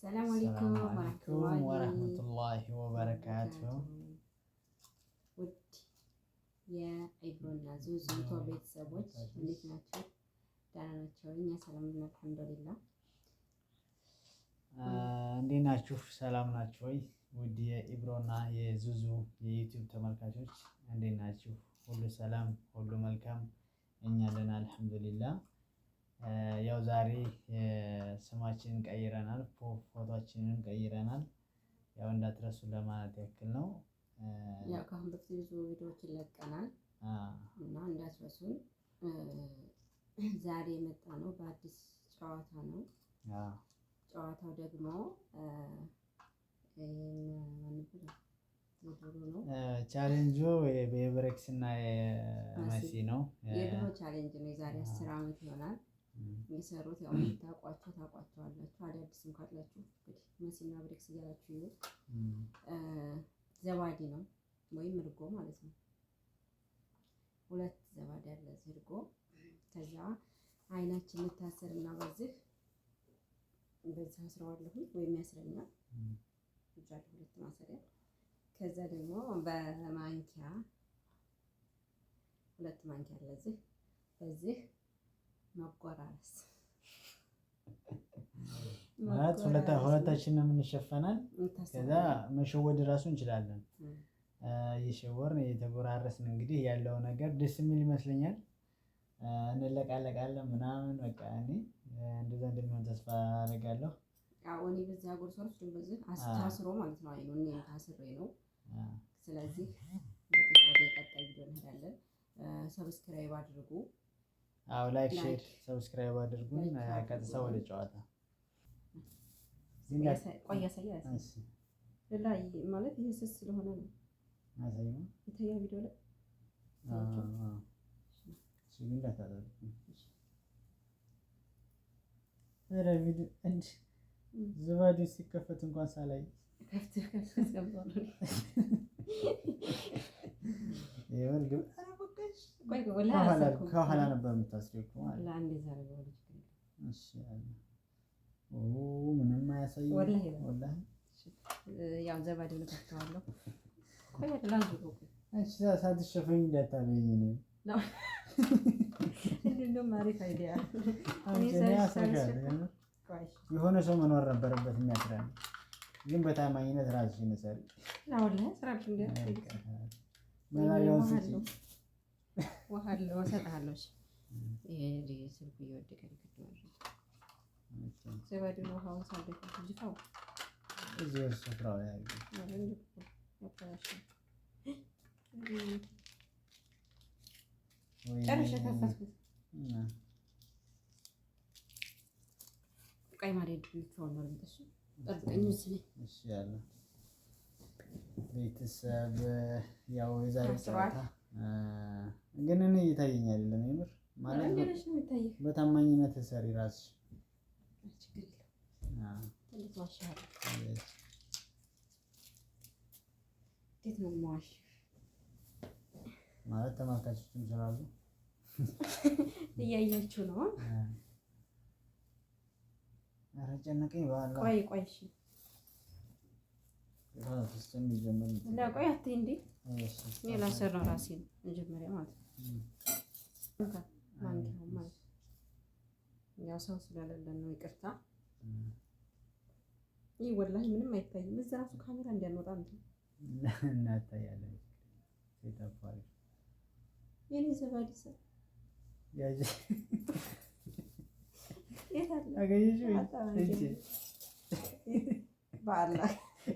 ሰላም አለይኩም ወራህመቱላሂ ወበረካቱ። ውድ የኢብሮና ዙዙ ቤተሰቦች እንዴት ናቸው? ደህና ናቸው? እኛ ሰላም ነን አልሐምዱሊላህ። እንዴት ናችሁ? ሰላም ናችሁ ወይ? ውድ የኢብሮና የዙዙ የዩቲዩብ ተመልካቾች እንዴት ናችሁ? ሁሉ ሰላም፣ ሁሉ መልካም፣ እኛ ደህና አልሐምዱሊላህ። ያው ዛሬ ስማችንን ቀይረናል፣ ፎቶችንን ቀይረናል። ያው እንዳትረሱ ለማለት ያክል ነው። ያው ከአሁን በፊት ብዙ ቪዲዮዎችን ለቀናል እና እንዳትረሱን። ዛሬ የመጣ ነው በአዲስ ጨዋታ ነው። ጨዋታው ደግሞ ቻሌንጁ የብሬክስ እና የመሲ ነው። የድሮ challenge ነው። የዛሬ 10 ዓመት ይሆናል የሰሩት። ያው ታውቋቸው ታውቋቸዋላችሁ። አዳዲስም ካላችሁ እንግዲህ መሲና ብሬክስ እያላችሁ ይሁን። ዘባዲ ነው ወይም እርጎ ማለት ነው። ሁለት ዘባዲ አለ እዚህ እርጎ። ከዛ አይናችን እንታሰርና በዚህ በዚህ አስረዋለሁኝ ወይም ያስረኛል። እጃለሁ ሁለት ማሰሪያ። ከዛ ደግሞ በማንኪያ ሁለት ማንኪያ አለ እዚህ በዚህ መጎራረስ ማለት ሁለታችንም እንሸፈናል። ከዛ መሸወድ እራሱ እንችላለን። እየሸወርን እየተጎራረስን እንግዲህ ያለው ነገር ደስ የሚል ይመስለኛል። እንለቃለቃለን ምናምን በቃ እኔ እንደዛ እንደሚሆን ተስፋ አደርጋለሁ። አዎ እኔ በዚህ አጎርሷለሁ፣ እሱም በዚህ ታስሮ ማለት ነው። አይኑ እኔም ታስሬ ነው። ስለዚህ ወደ ቀጣይ ቪዲዮ እንሄዳለን። Subscribe አድርጉ። አዎ like፣ share፣ subscribe አድርጉን። ቀጥታ ወደ ጨዋታ ቆይ ያሳያል። ሌላ ማለት ይሄ ስስ ስለሆነ ነው። ይታያል ቪዲዮ ላይ ዝባዱ ሲከፈት እንኳን ሳላይ ከኋላ ነበር የምታስሪው። ምንም አያሳይም። ያው ዘባዴ እከፍተዋለሁ። ሳትሸፈኝ እንዳታበይኝ ነው። እንደውም አሪፍ idea የሆነ ሰው መኖር ነበረበት የሚያስራን፣ ግን በታማኝነት ራስሽ ይነሳል። ጨርሼ ከፈትኩት። ቀይ ማሬድ ጠብቀኝ። ቤተሰብ ያው የዛሬ ጨዋታ ግን እኔ እየታየኝ አይደለም። የምር ማለት በታማኝነት ሰሪ ራስሽ ማለት ተመልካቾችም ስላሉ እያያችሁ ነው። ኧረ ጨነቀኝ። ቆይ ቆይ፣ እሺ ቆይ፣ አትይ እንዴ እኔ ላሰር ነው ራሴን መጀመሪያ ማለት ነው። ማንኪያው ማለት ያው ሰው ስለሌለን ነው፣ ይቅርታ። ይህ ወላሂ ምንም አይታይም። እዛ ራሱ ካሜራ እንዲያንወጣ እንትን እናታያለን። የኔ ዘባዲ ሰው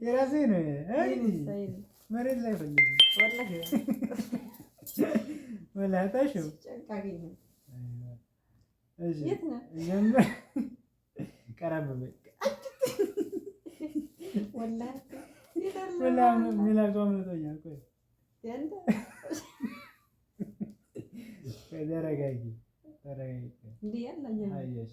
የራሴ ነው። መሬት ላይ ፈልግ ቀረብ ተረጋጊ ተረጋጊ።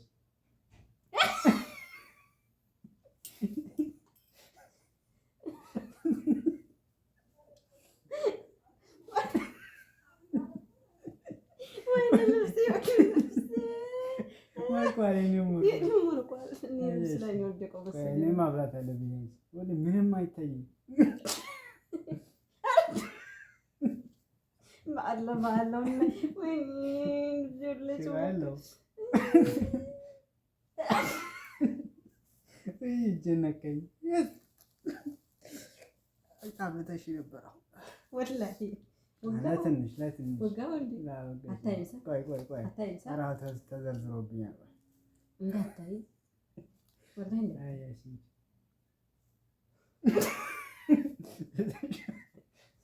ማብራት አለብኝ። ምንም አይታይም። እጄን ነካኝ። አብልተሽ ነበር። ወላሂ ለትንሽ ለትንሽ ቆይ ቆይ ቆይ ተዘርዝሮብኛል። እንዳታይ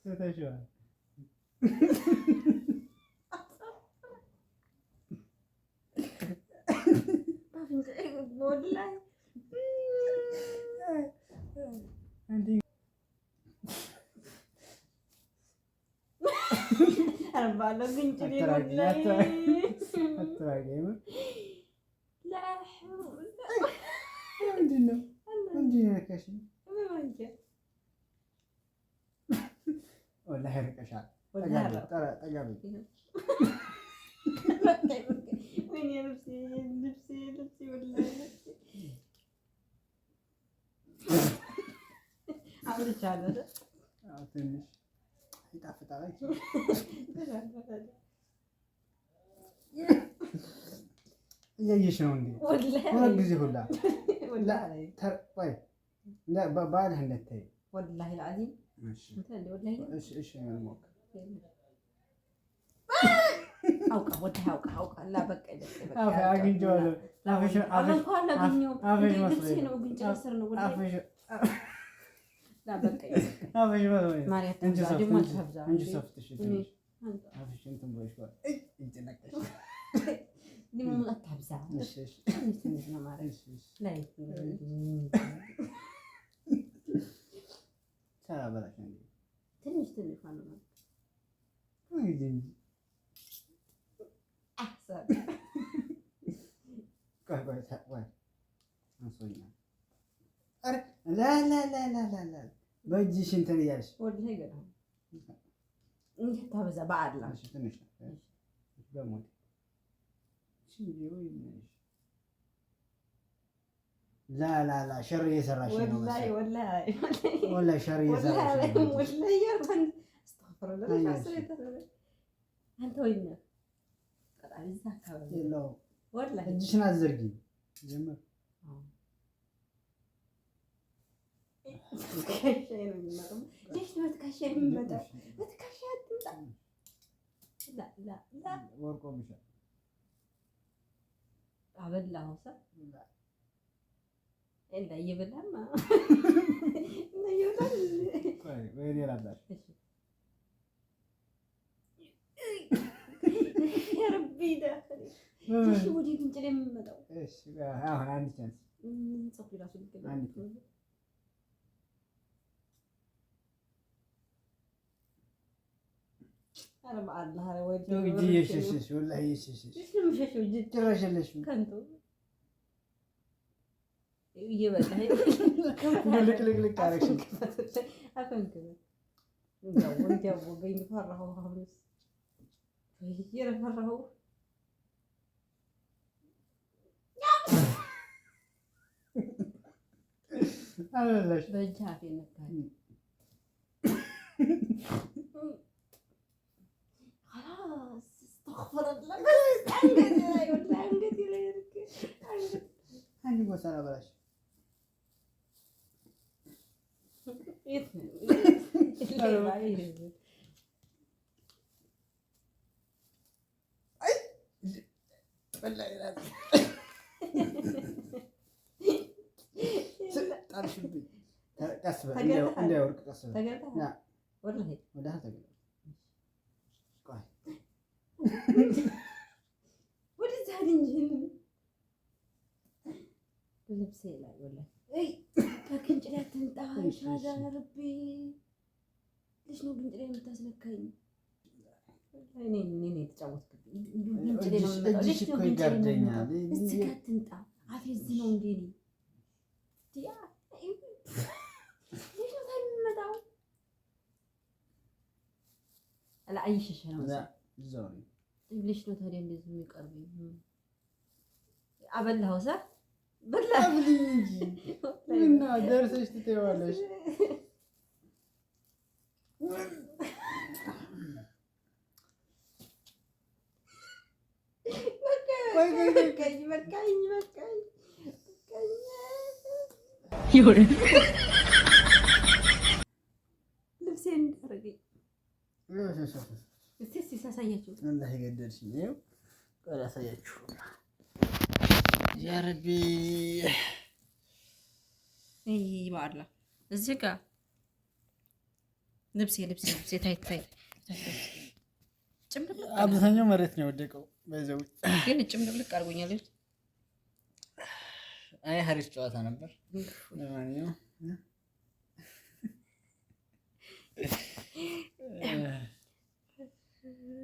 ስተሽዋል። ወላሂ ርቀሻል። ትንሽ ይጣፍጣል። እያየሽ ነው እንዴ? ሁለት ጊዜ ሁላ ባልህ እንዳታይ ወላሂ العظيم ትንሽ ትንሽ ማለት ነው። በእጅሽ እንትን እያልሽ ታበዛ በአላህ ትንሽ ላላላ ሸር እየሰራሽ ነው። ወላሂ ሸር እየሰራሽ ነው። እጅሽን አትዘርጊ። ወርቆብሻል። እየበላማ ወደ ግንጭ ላይ የምመጣው ከንቱ ልቅልቅልቅ አደረግሽኝ። አልበላሽም። በእጅ አፌ ነካኝ። አንድ ጎሳ አላበላሽም። ጣልሽብኝ። ቀስ በል እንዳይወርቅ፣ ቀስ በል ልብሴ ላይ ወላሂ ከግንጭ ላይ አትምጣ። ረቢ ልጅ ነው ግንጭ ላይ የምታስነካኝ። እኔ የተጫወትክብኝ እጅሽ እኮ ይጋርደኛል። እዚህ ጋር አትምጣ። አፌ እዚህ ነው እንዴ? እኔ ልጅ ነው የሚመጣው። እየሸሸ ነው ልጅ ነው ታዲያ እንደዚህ የሚቀርበኝ አበላኸው ሳ በላ አብልኝ እንጂ ምነው ደርሰሽ ትተይዋለሽ? በቃኝ በቃኝ በቃኝ። ልብሴን እንዳደረገኝ እስቲ እስቲ ሳሳያችሁ። ወላሂ ገደልሽኝ። ይኸው ቆይ ላሳያችሁ። ያ ረቢ። ይህ በአላህ እዚህ ጋር ልብሴ ልብሴ ልብሴ ታይ ታይ ጭምልቅልቅ። አብዛኛው መሬት ነው የወደቀው። በዚያው ግን ጭምልቅልቅ አድርጎኛል። አይ ሀሪፍ ጨዋታ ነበር። ለማንኛውም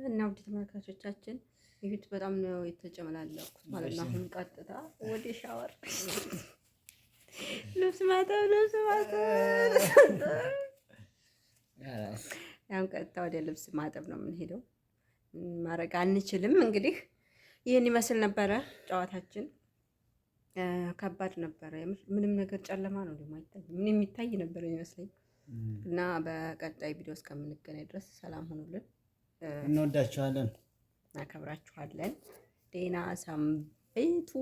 እና ውድ ተመልካቾቻችን ይሁት በጣም ነው የተጨመላለኩት ማለት ነው። አሁን ቀጥታ ወደ ሻወር፣ ልብስ ማጠብ፣ ልብስ ማጠብ። ያም ቀጥታ ወደ ልብስ ማጠብ ነው የምንሄደው። ማድረግ አንችልም። እንግዲህ ይህን ይመስል ነበረ ጨዋታችን። ከባድ ነበረ። ምንም ነገር ጨለማ ነው ደግሞ አይታይም። ምን የሚታይ ነበር የሚመስለኝ። እና በቀጣይ ቪዲዮ እስከምንገናኝ ድረስ ሰላም ሁኑልን። እንወዳችኋለን፣ እናከብራችኋለን። ደህና ሰንብቱ።